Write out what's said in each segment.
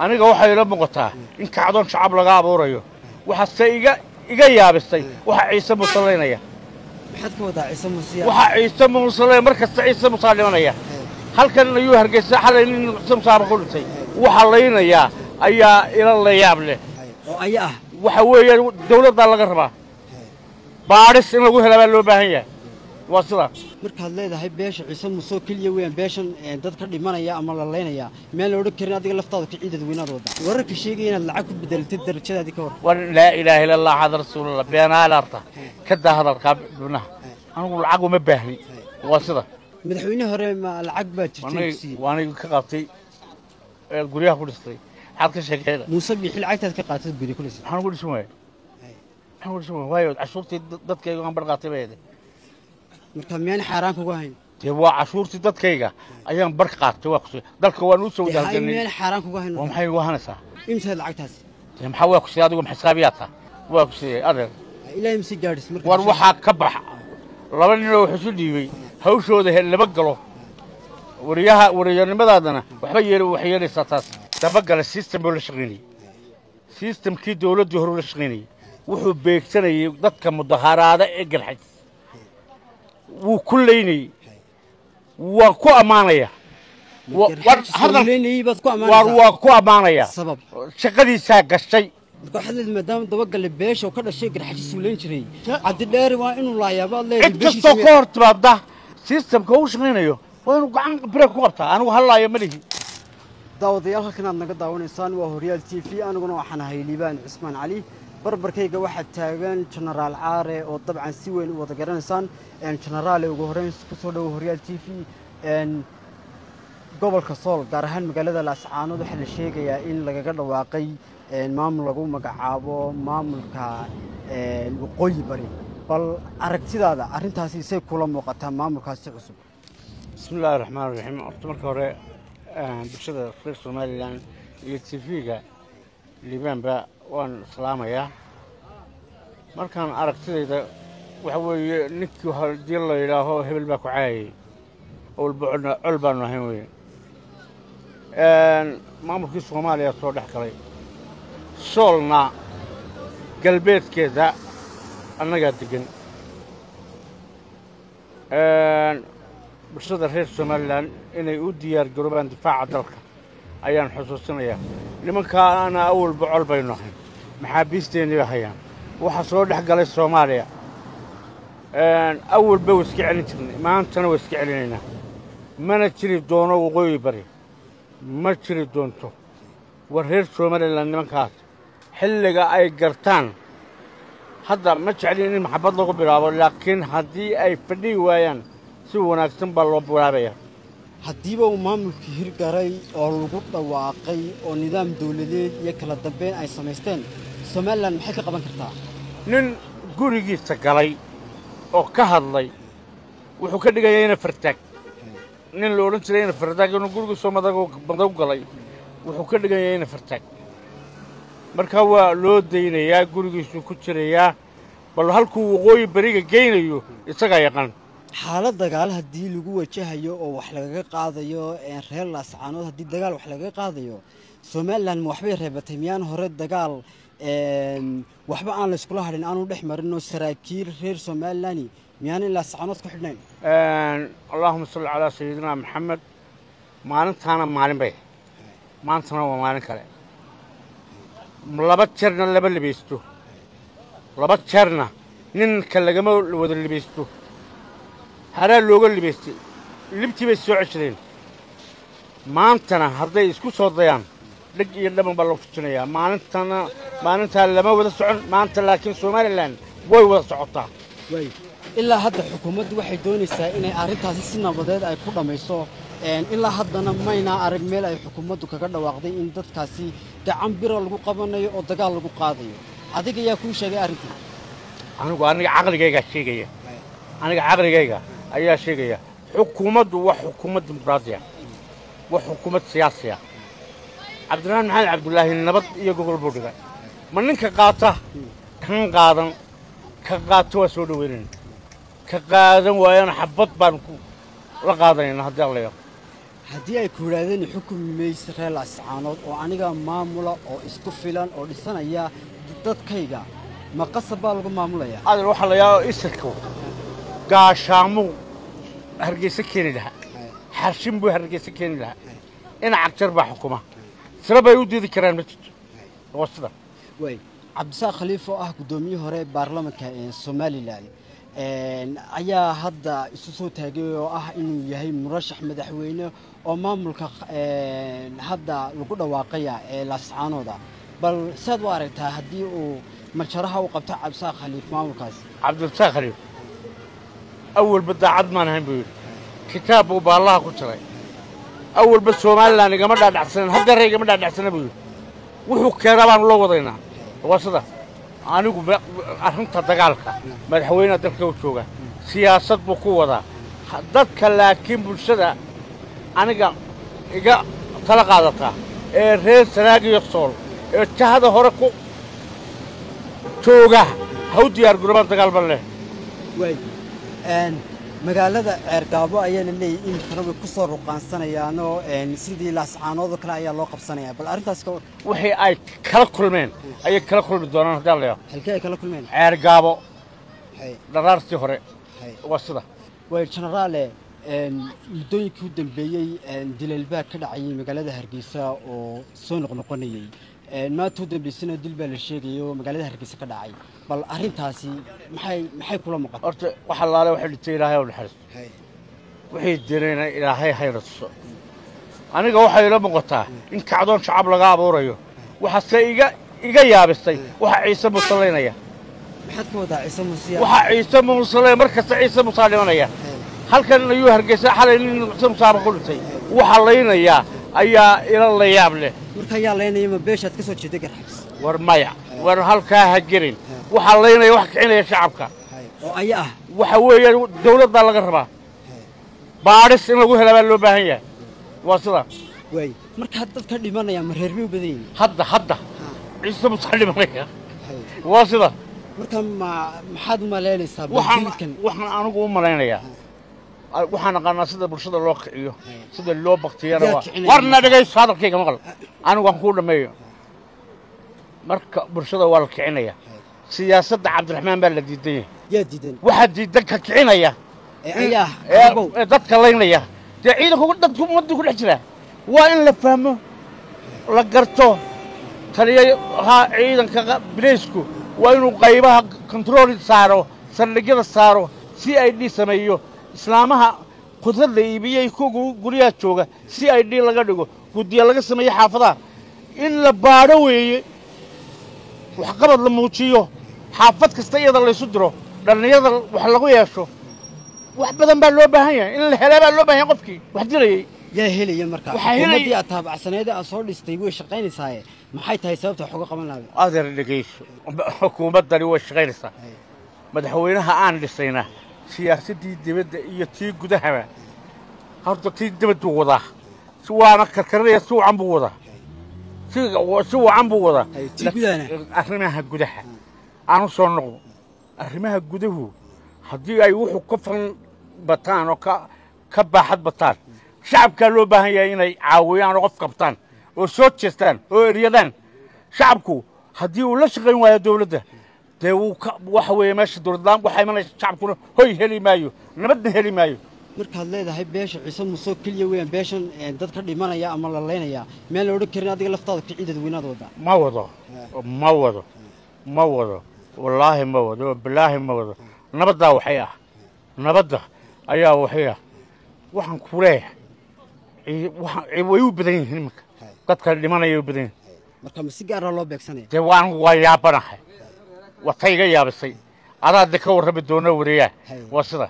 Aniga waxay ila muuqataa in kacdoon shacab laga abuurayo. Waxaase iga yaabisay waxa Ciise Muuse laynaya. Maxaad ka wadaa Ciise Muuse? Waxa Ciise Muuse lay mar kasta Ciise Muuse dhimanaya. Halkan ayuu Hargeysa xalay nin Ciise Muuse ku dhintay. Waxa laynayaa ayaa ila la yaab leh. Oo aya ah waxa weeye dawladda laga rabaa baadhis in lagu helaa baa loo baahan yahay. Waa sidaa. Markaad leedahay beesha Ciise Muuse keliya weeyaan beeshan dadka dhimanaya ama la leynaya, meel la odhan karin adiga laftaada ka ciidad weynaad wada. Wararka sheegaya inaad lacag ku bedelatay darajadaadii ka hor. War laa ilaaha illa allah xad rasuulullah beenaalaarta ka daa hadalkaa dhibnaha. Anigu lacag uma baahni. Waa sida. Madaxweyne hore ma lacag baa jirtay? Waanay ka qaatay guryaha ku dhistay. Maxaad ka sheekayda? Muuse Biixi lacagtaad ka qaatay guri ku dhisay. Maxaan ku dhisan waayey? Maxaan ku dhisan waayey? Waayo cashuurtii dadkayga aan bar qaatay bay ahayd. Marka miyaan xaaraan kugu hayn? Dee waa cashuurtii dadkayga ayaan bar qaatay. Waa kusii dalka waan u soo wadaalganay. Miyaan xaaraan kugu hayn? Waa maxay igu ahanaysaa? Imsaad lacagtaasi? Dee maxaa waa kusii adigu xisaabiyaa taa? Waa kusii adeer. Ilaahay masi gaadhis marka. War waxaa ka baxa laba nin oo wax isu dhiibay hawshooda lama galo. Wariyaha wariyanimadaadana waxba yeel wax yeelaysaa taas. Dabagala system buu la shaqaynayay. Systemkii dawladdii hore la shaqaynayay. Wuxuu beegsanayay dadka mudaharaada ee Garxajis. Wuu ku leynayay. Waa ku ammaanaya. Waa ku ammaanaya. Sabab shaqadiisaa gashay. Marka waxaad leedahay maadaama dabagale beesha oo ka dhashay Garxajis uu leyn jiray, Cabdi Dheere waa inuu laayaa baad leedahay. Cid kastoo ka hor timaada systemka uu shaqaynayo waa inuu gacan bire ku qabtaa. Anigu hallaayo ma lihi. Daawadayaal, halkan aad naga daawanaysaan waa Horyaal TV. Aniguna waxaan ahay Liibaan Cismaan Cali. Barbarkayga waxaa taagan Jenaraal Caare oo dabcan si weyn u wada garanaysaan. Jenaraale, ugu horreyn kusoo dhowo Horyaal TV. Gobolka Sool, gaar ahaan magaalada Laascaanood, waxaa la sheegayaa in lagaga dhawaaqay maamul lagu magacaabo maamulka Waqooyi Bari. Bal aragtidaada arrintaasi say kula muuqataa maamulkaasi cusub? Bismi illaahi raxmaan raxiim. Horta marka hore bulshada reer Somalilan iyo TV-ga Liibaanba waan salaamayaa. Markaan aragtidayda waxa weeye ninkii haddii la yidhaaho hebel baa ku caayayay awalba col baanu ahayn weye. Maamulkii Soomaaliya soo dhex galay Soolna galbeedkeeda annagaa deggan. Bulshada reer Somalilan inay u diyaar garoobaan difaaca dalka ayaan xusuusinayaa. Nimankaana awalba col baynu ahayn, maxaabiisteennii bay hayaan. Waxaa soo dhex galay Soomaaliya. Awalba way iska celin jirnay, maantana way iska celinaynaa. Mana jiri doono Waqooyi Bari, ma jiri doonto. War reer Somalilan nimankaas xilliga ay gartaan hadda ma jeclin in maxabad lagu bilaabo, laakiin haddii ay fadhiyi waayaan si wanaagsan baa loo bilaabaya. Haddiiba uu maamulkii hirgaray oo lagu dhawaaqay oo nidaam dawladeed iyo kala dambeyn ay samaysteen, Somalilan maxay ka qaban kartaa? Nin gurigiisa galay oo ka hadlay wuxuu ka dhigayaa ina fartaag. Nin la odhan jiray ina fartaag inuu gurigiisoo madag galay wuxuu ka dhigayaa ina fartaag. Marka waa loo daynayaa, gurigiisuu ku jirayaa. Bal halkuu Waqooyi Bariga geynayo isagaa yaqaan. Xaalad dagaal haddii lagu wajahayo oo wax lagaga qaadayo reer Laascaanood, haddii dagaal wax lagaga qaadayo, Somalilan ma waxbay reebatay? Miyaan hore dagaal waxba aan layskula hadhin aanu dhex marinoo saraakiil reer Somalilani miyaanan Laascaanood ku xidhnayn? Allaahuma salli calaa sayidina Maxamed. Maalintaana maalin bay, maantana waa maalin kale. Laba jeerna lama libaysto, laba jeerna ninka lagama wada libaysto. Haraa looga libaystay, libtii bay soo ceshadeen. Maantana hadday isku soo dayaan dheg iyo dhaban baa loo fujinayaa. Maalintana maalintaa lama wada socon maanta, laakiin Somalilan way wada socotaa. Ilaa hadda xukuumaddu waxay doonaysaa inay arrintaasi si nabadeed ay ku dhammayso. Ilaa haddana maynaa arag meel ay xukuumaddu kaga dhawaaqday in dadkaasi gacan bira lagu qabanayo oo dagaal lagu qaadayo. Adiga ayaa kuu sheegay arrintan? Aniga caqligaygaa sheegaya, aniga caqligayga ayaa sheegaya. Xukuumaddu waa xukuumad dimuqraadiya, waa xukuumad siyaasiya. Cabdiraxmaan Maxamed Cabdullaahi nabad iyo gogol buu dhigay. Ma ninka qaata kan qaadan ka qaato waa soo dhoweynayna, ka qaadan waayana xabad baan ku la qaadanayna haddii alla yaqo. Haddii ay ku yidhaahdeen xukumi mayse reer Laascaanood oo aniga maamula oo isku filan oo dhisanaya dadkayga, ma qasab baa lagu maamulaya? Adeer, waxaa la yaaba isirku gaashaamuu Hargeysa keeni lahaa, xarshin buu Hargeysa keeni lahaa, ina Cagjar baa xukuma, sabab ay u diidi karaan ma jirto. Waa sida Waay, Cabdisaaq Khaliif oo ah guddoomiyihii hore ee baarlamanka ee Somalilan ayaa hadda isu soo taagay oo ah inuu yahay murashax madaxweyne oo maamulka hadda lagu dhawaaqaya ee Laascaanooda. Bal saad u aragtaa haddii uu majaraha u qabto Cabdisaaq Khaliif maamulkaas? Cabdirasaaq Khaliif awalba daacad maan ahayn buu yidhi, kitaab buu baallaha ku jiray. Awalba Somalilan igama dhaadhacsanan, haddeera igama dhaadhacsana buu yidhi. Wuxuu keenaa baanu loo wadaynaa. Waa sida anigu arrinta dagaalka madaxweynaha dalka u jooga siyaasad buu ku wadaa dadka, laakiin bulshada aniga iga tala qaadataa ee reer Sanaag iyo Sool ee jahada hore ku jooga ha u diyaar garoobaan, dagaal ban leh. Waay, magaalada Ceergaabo ayaa la leeyahy iminkana way ku soo ruqaansanayaanoo sidii Laascaanood oo kale ayaa loo qabsanaya. Bal arrintaas ka war. Wixii ay kala kulmeen ayay kala kulmi doonaan haddaan la yaabo. Halkee ay kala kulmeen? Ceergaabo dharaartii hore. Waa sida. Waay jenaraale, muddooyinkii u dambeeyey dilal baa ka dhacayay magaalada Hargeysa oo soo noqnoqonayey. Maanta u dambeysana dil baa la sheegayay oo magaalada Hargeysa ka dhacay. Bal arrintaasi maxay kula muuqata? Horta wax allaale waxay dhintay Ilaahay u naxariisto, wixii dilayna Ilaahay hayna tuso. Aniga waxay ila muuqataa in kacdoon shacab laga abuurayo. Waxaase iga yaabisay waxa Ciise Muuse laynaya. Maxaad ka wadaa Ciise Muuse? Waxa Ciise Muuse lay, mar kasta Ciise Muusaa dhimanaya. Halkan ayuu Hargeysa xalay nin Ciise Muusaaba ku dhintay. Waxa laynayaa ayaa ila la yaab leh. Marka ayaa laynaya? Ma beeshaad ka soo jeeday Garxajis? War maya, war halkaa ha gelin. Waxaa laynaya wax kicinaya shacabka oo aya ah. Waxa weeyaan dawladdaa laga rabaa baadhis in lagu helaa baa loo baahan yahay. Waa sida. Waay, markaa dadka dhimanaya ma reer bay u badan yihiin? Hadda Ciise Muusaa dhimanaya. Waa sida. Marka ma maxaad u malaynaysaa bal waxaan dilkan? Waxaan anigu u malaynayaa, waxaan aqaanaa sida bulshada loo kiciyo, sida loo baktiyana. Yaa waa kicinaya? Warna dhegayso, hadalkayga maqal, anigu waan kuu dhammeeyo. Marka bulshada waa la kicinaya, siyaasadda Cabdiraxmaan baa la diidan yahay. Yaa diidan? Waxaa diidan ka kicinaya ee ayaa ee ee dadka laynaya. Dee ciidanku dadku ummadii ku dhex jira. Waa in la fahmo, la garto. Taliyaha ciidanka bilaysku waa inuu qaybaha control saaro, saldhigyada saaro, CID sameeyo, islaamaha khudrad la iibiyey kuwa guryaha jooga CID laga dhigo, guddiya laga sameeyo xaafadaha in la baadho weeye, waxqabad la muujiyo, xaafad kasta iyada laysu diro, dhallinyarada wax lagu yeesho. Wax badan baa loo baahan yahay in la helaa baa loo baahan yahay qofkii wax dilayey. Yaa helaya marka? Waxaa helaya- Xukuumaddii aad taabacsaneed ee aad soo dhistay way shaqaynaysaaye, maxay tahay sababta wax uga qaban lahayd? Adeer dhegayso, xukuumaddani way shaqaynaysaa. Madaxweynaha aan dhisayna siyaasaddii dibadda iyo tii gudahaba, horta tii dibadduu wadaa si waana karkarinaya, si wacan buu wadaa, si wacan buu wadaa. Tii gudahana? Arrimaha gudaha aanu soo noqdo. Arrimaha guduhu haddii ay wuxuu ka fan bataan oo ka baaxad bataan, shacabkaa loo baahan yahay inay caawiyaan oo qof qabtaan oo soo jeestaan oo eryadaan. Shacabku haddii uu la shaqayn waayo dowladda, dee wuu ka waxa weeye meesha dowladlaan waxaa imanaysa, shacabkuna hoy heli maayo, nabadna heli maayo. Markaad leedahay beesha Ciise Muuse keliya weeyaan beeshan dadka dhimanaya ama la laynaya, meel la odhan karin adiga laftaada kicin dadweynaad wadaa? Ma wado, ma wado, ma wado, wallaahi ma wado, bilaahi ma wado. Nabaddaa waxay ah, nabadda ayaa waxay ah. Waxaan ku leeyahay way u badan yihiin iminka dadka dhimanaya, u badan yihiin. Marka ma si gaara loo beegsanaya? Dee waa anigu waa yaabanahay, waa iga yaabisay. Adaa de ka warrami doona wariyaa. Waa sida.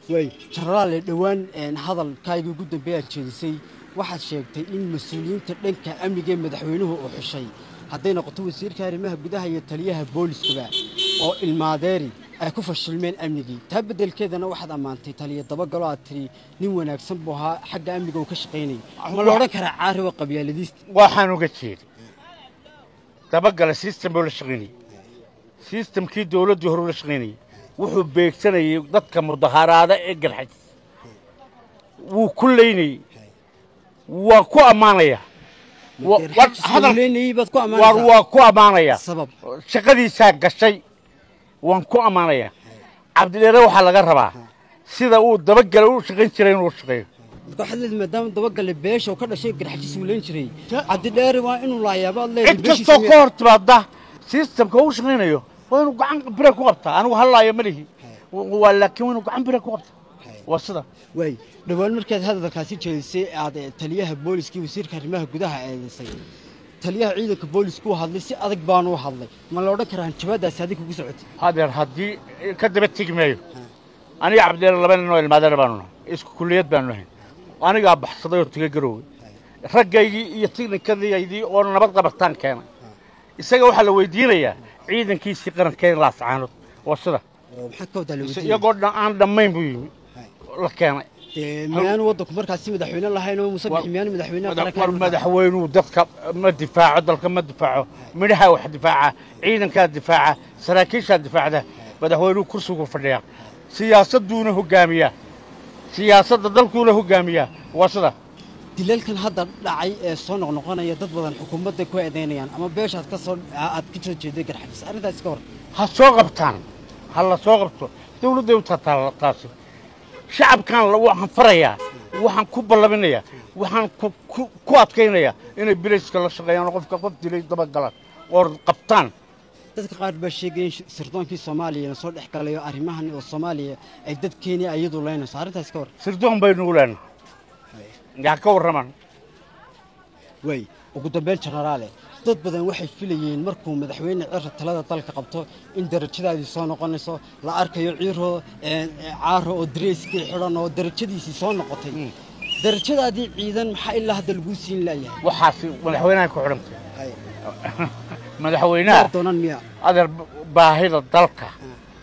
Way jenaraale, dhowaan hadalkaagii ugu dambeeyaad jeedisay waxaad sheegtay in mas-uuliyiinta dhanka amniga ee madaxweynuhu uu xushay, hadday noqoto wasiirka arrimaha gudaha iyo taliyaha booliskuba oo ilmaadeeri ay ku fashilmeen amnigii. Taa beddelkeedana waxaad ammaantay taliya Dabagalo, aad tiri nin wanaagsan buu ahaa, xagga amniga uu ka shaqaynayay. Ma la odhan karaa caari waa qabyaaladiista? Waxaan uga jeeday Dabagala system buu la shaqaynayey, systemkii dowladdii hore ula shaqaynayey. Wuxuu beegsanayey dadka mudaharaada ee Garxajis, wuu ku leynayey. Waa ku ammaanaya. Waa ku ammaanaya shaqadiisaa gashay, waan ku ammaanaya. Cabdidheere waxaa laga rabaa sida uu dabagale u shaqayn jiray inuu shaqeeyo. Waxaad leedahay maadaama dabagale beesha oo ka dhashay Garxajis uu leen jiray, Cabdidheere waa inuu laayaaba aad leedahay. Cid kastoo ka hor timaada systemka uu shaqaynayo waa inuu gacan bira ku qabtaa. Anigu hallaayo ma lihi, waa laakiin waa inuu gacan bira ku qabtaa. Waa sida waay. Dhowaan markaad hadalkaasi jeedisay aad taliyaha booliska iyo wasiirka arrimaha gudaha eedeysay, taliyaha ciidanka boolisku hadlay, si adag baanu u hadlay. Ma la odhan karaa hanjabaadaasi adiga kugu socotay? Hadeer haddii ka daba tegi maayo. Aniga Cabdidheere laba nin oo ilmaadeer baanu nahay, isku kulliyad baanu nahay. Anigaa baxsaday oo tiga Garowgay, raggaygii iyo tiknikadaydii oo nabad qabataan keenay. Isaga waxaa la weydiinayaa ciidankiisii qarankeena Laascaanood. Waa sida iyagoo aan dhammayn buu yimi la keenay. Miyaanu waddanku markaasi madaxweyne lahayn oo Muuse Bixi miyaanu madaxweyne qaranka? War madaxweynuhu dadka ma difaaco, dalka ma difaaco, midhaha wax difaaca, ciidankaa difaaca, saraakiishaa difaacda. Madaxweynuhu kursigu fadhiyaa, siyaasadduuna hogaamiyaa, siyaasadda dalkuuna hogaamiyaa. Waa sida dilalkan hadda dhacay ee soo noqnoqonaya dad badan xukuumadda ku eedeynayaan ama beeshaad ka soo aad ka soo jeeday Garxajis, arrintaas ka hor ha soo qabtaan, ha la soo qabto, dawladday u tataa taasi. Shacabkan waxaan farayaa, waxaan ku ballaminayaa, waxaan ku adkaynayaa inay bilayska la shaqeeyaan oo qofka qof dilay dabagalaan oo qabtaan. Dadka qaar baa sheegaya in sirdoonkii Soomaaliya soo dhex galayo arrimahan oo Soomaaliya ay dad Kenya iyadu leynayso, arrintaas ka hor. Sirdoon baynu u leenahay, yaa ka warraman. Way ugu dambeyn jenaraale, dad badan waxay filayeen markuu madaxweyne Ciro talada dalka qabto in darajadaadii soo noqonayso, la arkayo Ciro Caaro oo dareyskii xidhan oo darajadiisii soo noqotay. Darajadaadii ciidan maxaa ilaa hadda laguu siin laayahay? Waxaasi madaxweynaha ku xidhantay. Madaxweynaha doonan miya adeer? Baahida dalka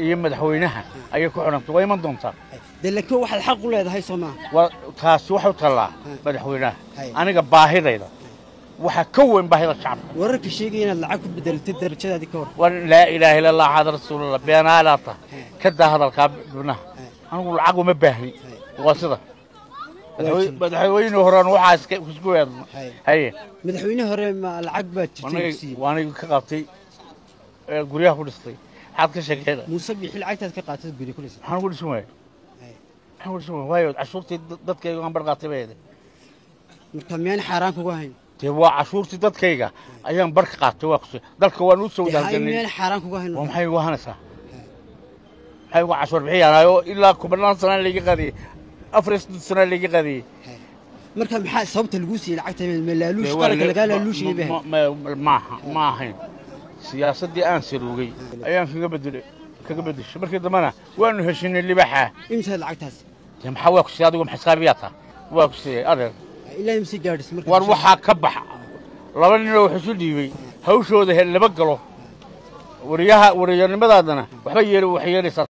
iyo madaxweynaha ayay ku xidhantay, waa iman doontaa. Dee laakiin waxaad xaq u leedahay soo maaha? Waa taasi waxay u tallaa madaxweynaha. Aniga baahidayda waxaa ka weyn baahida shacabka. Wararka sheegaya inaad lacag ku bedelatay darajadaadii ka hor. War laa ilaaha illa allah xaad rasuulullah, beenaalaa tahay, ka daa hadalkaa dhibnaha. Anigu lacag uma baahni. Waa sida madaxweyne horaan waxaa iska isku eedno. Haye, madaxweyne hore ma lacag baa jirtay? Waaniga ka qaatay guryaha ku dhistay, maxaad ka sheekeyda? Muuse Bixi lacagtaad ka qaatay gurya ku dhistay? Maxaan ku dhisan waayey? Maxaan ku dhisan waayey? Waayo cashuurtii dadkayga aan bar qaatay bay ahayd. Marka miyaan xaaraan kugu hayn? Dee waa cashuurtii dadkayga ayaan bar ka qaatay, waa kus dalka waan u soo wadaalganay. Miyaan xaaraan kugu hayn? Waa maxay igu hanaysaa? Maxay ugu cashuur bixiyaanayo ilaa 10 sana layga qaadiyey, 34 sana layga qaadiyey? Marka maxaa sababta lagu siiyey lacagta? Ma laaluush qaranka lagaa laaluushayay bay? Maaha, ma ahayn. Siyaasaddii aan saruugay ayaan kaga bedelay, kaga bedeshay. Markii dambena waanu heshinay libaxa. Imsa lacagtaas? Dee maxaa waa ku siiyey? Adigu xisaabiyaa taa? Waa ku siiyey adeer ilaa imse gaadhis marka? War waxaa ka baxa laba ninoo wax isu dhiibay hawshooda he laba galo. Wariyaha wariyanimadaadana waxba yeeli wax yeelaysaa.